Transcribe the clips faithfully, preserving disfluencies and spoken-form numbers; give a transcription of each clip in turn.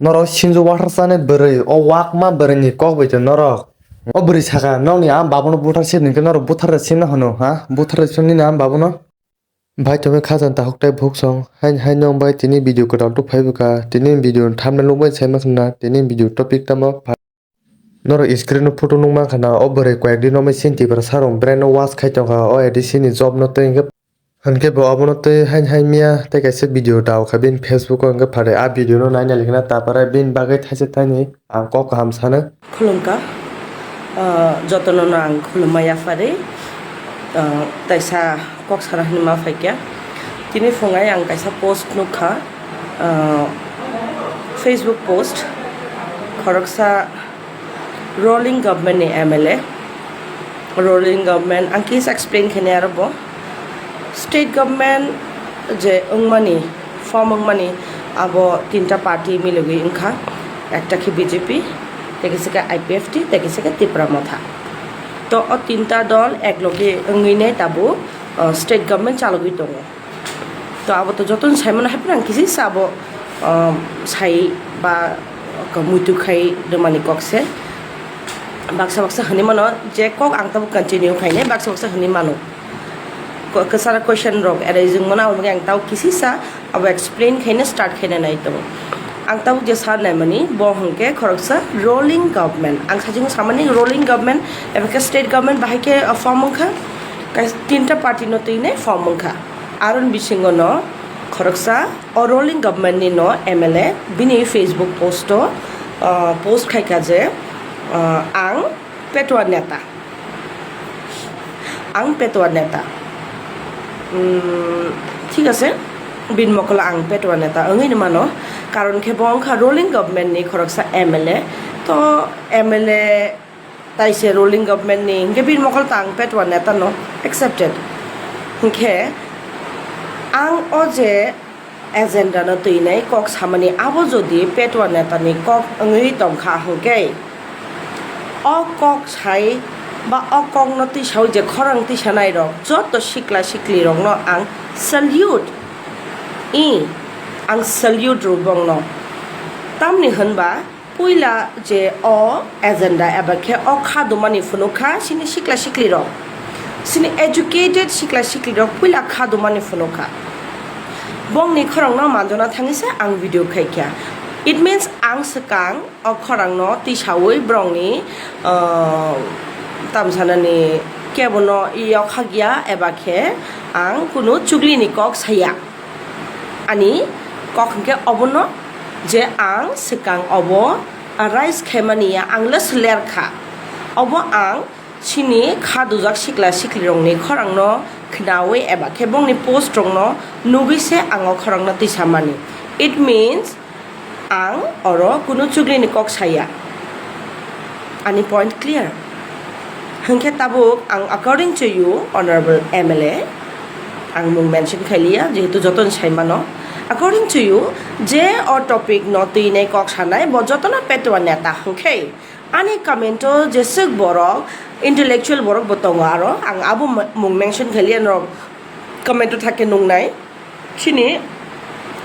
Norok sinjo wathar chani bwrwi, o wakma bwrwini kok bai tong norok. O bwrwi saka, "Nokni ang babono buthar se," hinkhe norok buthar se no hwno, ha? Buthar se nini ang babono? Bhai, tongwi kha jan takhuk tei bhuk song. Hain, haino wng bai tini video kwtal tu phai bwkha. Tini video thumbnail nukbai sai makhna, tini video topic tamo. Norok screen o photo nukmankha na, o bwrwi koyek din romwi chini Tiprasa rok brain o wash khai tongkha, o A D C ni job no tei hinkhe, hinkhe bo abono tei hain hai miya tei kaisa video dao kha bini Facebook o, hinkhe phare a video no naina likna tapare bini bagwi thaisa thaini ang kok kaham sano. Khulumkha, ah, jotono no ang khulumma yapharwi, ah, taisa kok sana hinwi ma phaikha. Tini phungai ang kaisa post nukha, ah, Facebook post, khoroksa rolling government ni M L A, rolling government, ang kisa explain khainai aro bo. State government je wngmani, form wngmani, abo tinta party milogwi wngkha, ekta khe B J P, tei kisa khe I P F T, tei kisa khe Tipra Motha. To o tinta dol eklogi wngwi nai tabuk, uh, state government chalogwi tongo. To abo to jotono sai mano, haphano ang kisa kisa abo, um, sai ba muitu khai rwmani kok se. Baksa baksa hinwi mano, je kok ang tabuk continue khainai, baksa baksa hinwi mano. Ko-, kwchara question rok arising mano, abo bagwi ang tabuk kisa kisa abo explain khaina start khaina nai tongo. Ang tabuk je sa naimani, bo hwnkhe khoroksa rolling government. Ang sajingo samani rolling government, eba khe state government bahai khe, uh, form wngkha, kais-, tinta party no twi nai form wngkha. Aroni bisingo no khoroksa o rolling government ni no M L A bini Facebook post o, ah, post khaikha je, ah, ang Petwa neta. Ang Petwa neta. Hmm, thik ase, bini mokolo ang Petwa neta wngwi no mano. Karon khe bo wngkha rolling government ni khoroksa M L A. To M L A tai se ruling government ni, hinkhe bini mokol tang Petwa neta no accepted. Hinkhe ang o je agenda no twinai kok samani, abo jodi Petwa neta ni kok wngwi tongkha hinkhe, o kok sai ba o kok no twisawi je khorang twisanai rok joto sikla sikli rok no ang salute. I, ang salute rw bongno. Tamni hwnba, puila je o agenda eba khe o kha dumani phunukha, sini sikla siklirok, sini educated sikla siklirok puila kha dumani phunukha. Bongni khorangno manjona thangwi se ang video khaikha. It means ang swkang o khorangno tisawi borokni, ah, tamsanani kebono yokha giya eba khe ang kunu chuglini kok saya. Ani kok hwnkhe obono je ang swkang obo rise khaimani ya, ang le sler kha. Obo ang chini kha dujak sikla siklirokni khorangno khnawi eba khe bongni post rokno nugwi se ang o khorangno tisamani. It means ang oro kunu chuglini kok saya. Ani point clear? Hwnkhe tabuk ang according to you, Honorable M L A, ang mung mention khailiya, jehetu jotono sai mano. According to you, je o topic no twinai kok sanai, bo jotono Petwa neta hwnkhe. Ani comment o jeswk borok, intellectual borok bo tongo aro, ang abo mung mention khailiya, norok comment o thakhe nungnai. Chini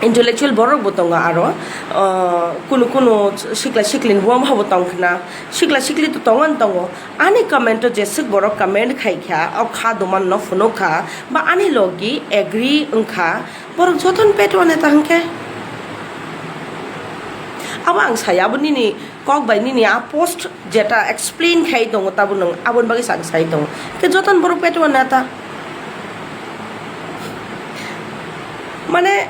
intellectual borok bo tongo aro, ah, kunu kunu sikla siklini buam habo tong khna, sikla sikli to tongo no tongo. Ani comment o jeswk borok comment khai kha, o kha duman no phunuk kha, ba ani logi agree wng kha, borok jotono Petwa neta hwnkhe. Abo ang saya, abo nini kok bai nini a post jeta explain khai tongo, tabuk nwng aboni bagwi sa-, sai tongo. Khe jotono borok Petwa neta. Mane,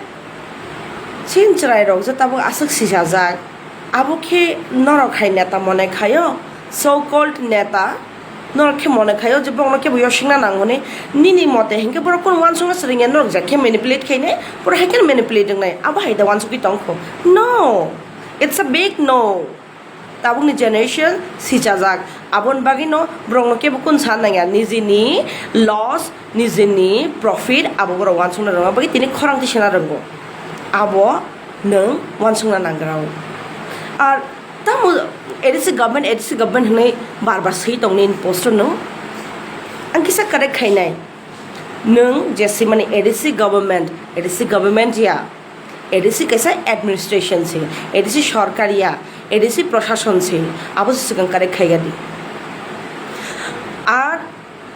chin chwrairok je tabuk aswk sijajak, abo khe norok hai neta mone khaio, so called neta, norok khe mone khaio je borokno kebo yosingna nangmani, nini mote hinkhe borok kunu uansukna swrwngya, norok je khe manipulate khainai, borok hai kheno manipulate wngnai, abo hai da uansukgwi tongkho? No, it's a big no. Tabukni generation sichajak, aboni bagwino borokno kebo kun sa nangya, nijini loss, nijini profit abo borok uansukna rwngma bagwi tini khorang tisana rwngo, abo nwng uansukna nangwrao. Ar tamo A D C government, A D C government hwnwi bar bar swi tongni post-o nwng, ang kisa correct khainai, nwng je swimani A D C government, A D C government ya, A D C kaisa administration se, A D C sorkar ya, A D C prashason se, abo se swkang correct khaigadi. Ar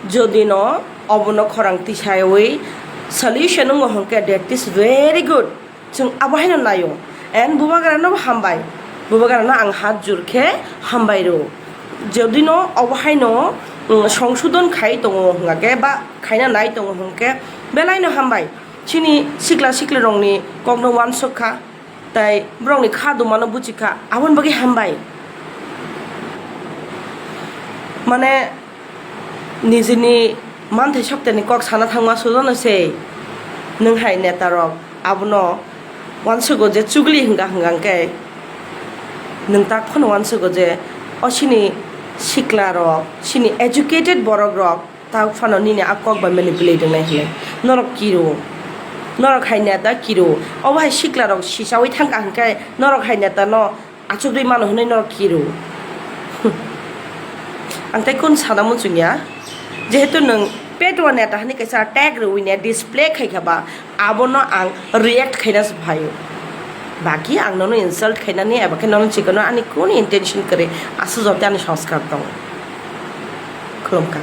jodi no obono khorang tisaiwi solution wngo hwnkhe, that is very good. Chwng abo haino naio. And Bubagrano hambai. Bubagrano ang hat jur khe hambai rw. Jodi no obo haino, mm, songsodon khai tongo hwnkhe ba khaina nai tongo hwnkhe, belai no hambai. Chini sikla sikli rokni kokno uansuk kha, tai borokni kha dumano buchi kha, aboni bagwi hambai. Mane, nijini manthai sokterni kok sana thangma sujono se, nwng hai neta rok abono uansugo je chugli hwnka hwnka hwnkhe, nwng tak phano uansugo je o chini sikla rok, chini educated borok rok, tak phano nini a kok bai manipulate wngnai hinwi. Norok kiro. Norok hai neta kiro. Obo hai sikla rok sisawi thangka hwnkhe norok hai neta no achukgwi mano hinwi norok kiro. Ang tei kun sana muchung ya. Jehetu nwng petwa neta hinwi kaisa tag rwui ne display khai kha ba, abono ang react khaina se phaio. Baki ang nono insult khainani eba khe nono chikano ani kunu intention kwrwi, aswk joto ani sanskar tongo. Khulumkha.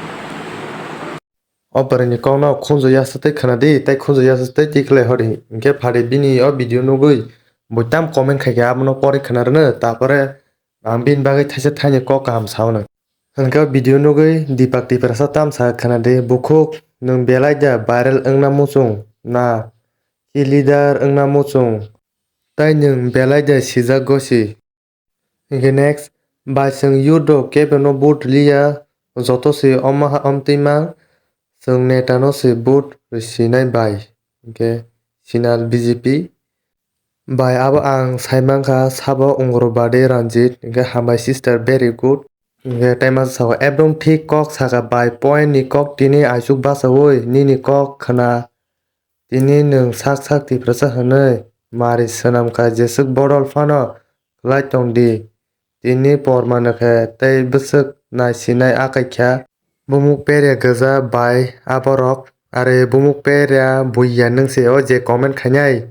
O bwrwini kokno khunju yasa tei khwnadi, tei khunju yasa tei tikhlai hori. Hinkhe phadi bini o video nugwi bo tam comment khaikha, abono pori khwnarwno, tapore ang bini bagwi thaisa thaini kok kaham saunai. Hinkhe o video nugwi Deepak Tiprasa tam sa khwnadi, "Bukhuk, nwng belai da viral wngna muchung na, ki leader wngna muchung, tei nwng belai da sijak gosi?" Hinkhe next, "Bai, chwng youth rok kebo no vote liya, joto se omo ha omtwi mang, chwng neta no se vote rwsinai bai." Hinkhe sinal B J P. "Bai, abo ang sai mankha," sabo Ungurubadi Ranjit. Hinkhe, "Hambai sister, very good." Hinkhe tei masa sao, "Ekdom thik kok sakha bai, point ni kok tini aichuk bachaui nini kok khna. Tini nwng sak sak Tiprasa hwnwi mari swnam kha, jeswk bodol phano khlai tong di. Tini por mano khe tei bwswk nai sinai akai kha. Bumuk peria gwja bai aborok, are bumuk peria buiya nwng se o je comment khainai,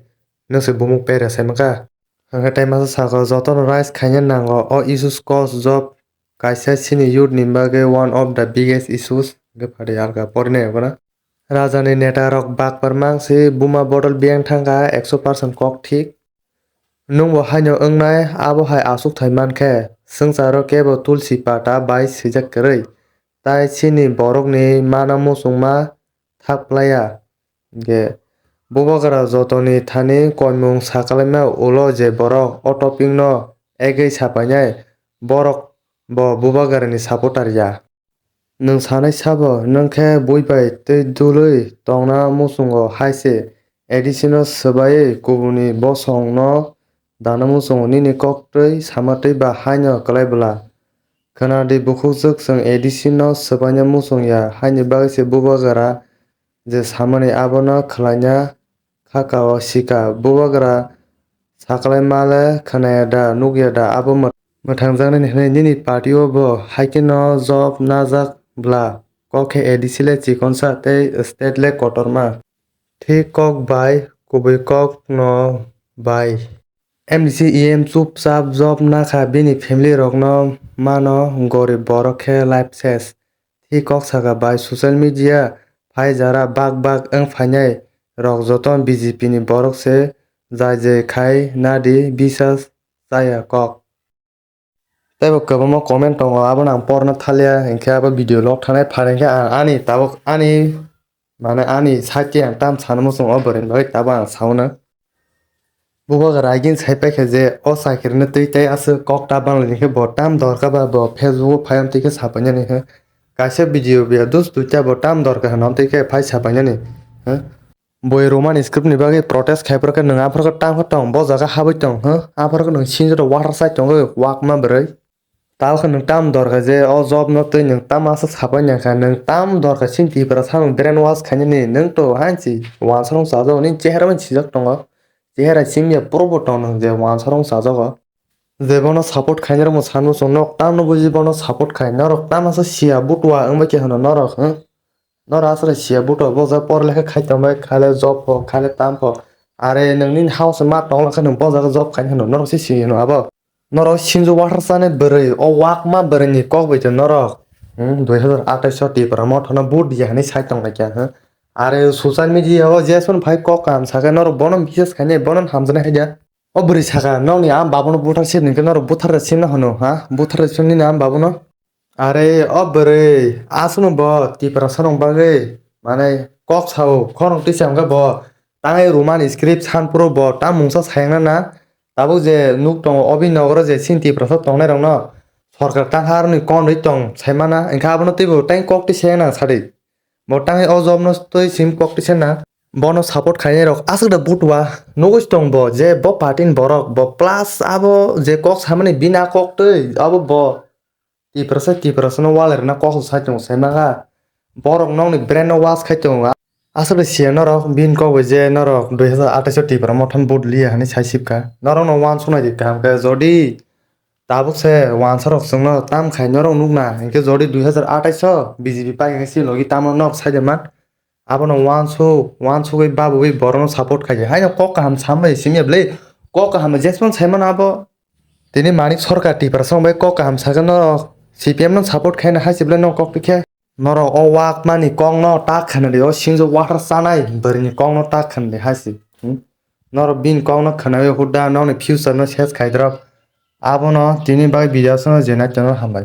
nwng se bumuk peria sai mankha." Hwnkhe tei masa saka jotono rise khaina nango, o issues cause job kaisa chini youth ni bagwi one of the biggest issues. Hwnkhe phadi alka porinai yokna. Rajani neta rok bakpar mang si buma bodol biyang thangkha ekso percent kok thik. Nwngbo haino wngnai, abo hai aswk thai mankhe, swngcharo kebo tulsi pata bai swijak kwrwi, tai chini borokni mana muchungma thak playa. Hinkhe bubagra jotoni thani koimung sakalaima ulo je borok o topic no egwi sapainai, borok bo bubagrani supporter ya. Nwng sanai sabo, nwng khe bui bai twi dului tongna muchungo hai se, A D C no swbaiwi kubuni bosongno dana muchungo, nini kok twi sama twi ba haino kwlai bwla. Khwnadi bukhukjwk, chwng A D C no swbaina muchung ya, haini bagwi se bubagra je samani abono khwlaina khaka o sika. Bubagra sakalai male khwnaya da, nukya da, abo mwt-, mwthangjaknani hwnwi nini party o bo hai kheno job najak bwla, kok khe A D C le chikonsa tei state le kotorma. Thik kok bai kubui kok no bai. M D C E M chupchap job nakha, bini family rokno mano gorib borok khe life ses. Thik kok saka bai social media phai jara bak bak wng phainai rok joto B J P ni borok se, jai jai khai nadi bisas chaya kok. Teibo kwbangma comment tongo, abono ang porna thalia, hinkhe abo video log thanai phan hinkhe ang ani tabuk ani, mane ani side khe ang tam sana muchung o bwrwini bagwi tabuk ang sauna. Bubagra agin sai paikha je o chakri no twi tei aswk kok ta banglaini khe bo tam dorkar ba bo Facebook o phai amtwi khe sapainani khe kaisa video biya dus duita bo tam dorkar hwnwi amtwi khe phai sapainani. Boi Roman script ni bagwi protest khai phuru khe nwng aphuru khe tamo khe tong bo jaga habwi tong, aphuru khe nwng sinjoro water side tongwi wakma bwrwi. Tamo khe nwng tam dorkha je o job no twi nwng tam aswk sapai nangkha, nwng tam dorkha chini Tripura samung brain wash khainani, nwng to hansi wansarong chajago, nini chehera bai sijak tongo, chehera simya probo tong nwng je wansarong chajago. Je bono support khainai rokno sanw chwng nok tamno buji bono support khai, norok tamasa siya butua wngbai khe hwno norok, hmm? Norok aswk siya butua bo ja por lekha khai tongbai, khale job pho, khale tam pho, Are nwng nini house ma tongla khe nwng bo jaga job khaini hwno norok se sini hwno abo. Norok sinjo wathar chani bwrwi o wakma bwrwi ni kok bai tong norok. Hmm, dui hazar atais o Tipra Motha no vote diya hinwi sai tong lai kha, ha? Are social media o jeswk phai kok kaham sakhe norok bono message khainai bono hamjaknai hai dia. O bwrwi sakha nokni a babono buthar sini hwnkhe norok buthar sini hwno, ha? Buthar sini nini a babono. Are o bwrwi aswkno bo Tiprasa rok bagwi manai kok sao khorang tisa hwnkhe bo tangwi Roman script san phuru bo ta mungsa sayang na na tabuk je nuk tongo o bini nogoro je chini Tiprasa tongnai rokno sorkar tang harni kon rwi tong saimana hwnkhe abono teibo tang kok tisa yang nang sadi bo tangwi o job no twi sim kok tisa na bono support khainai rok aswk da butua nugwi tong bo je bo party ni borok bo plus abo je kok samani bini a kok twi abo bo Tiprasa, Tiprasa no wal rwna kok sai tongo, sai manga. Borok nokni brain no wash khai tongo. Aswk de siya norok, bini kok bai je norok dui hazar atais o Tipra Motha ni vote liya hinwi sai sipkha. Norok no wansuk nai di kaham khe, jodi tabuk se wansa rok chwngno tam khai norok nukna, hinkhe jodi dui hazar atais o B J P pai hinkhe si logi tamo norok sai de man. Abono wansuk, wansugwi babugwi borokno support khai. Haino kok kaham sambai simi bwle, kok kaham jesmon saimano abo. Tini Manik Sarkar Tiprasa wngbai kok kaham sakhe norok C P M no support khaina hai se bwle no kok pikhe. Norok o wakmani kokno tak khanadi, o sinjo wathar chanai bwrwini kokno tak khanadi hai se. Hmm? Norok bini kokno khwnawi hurda nokni future no ses khaidrop. Abono tini bagwi video aswkno je nai tongo hambai.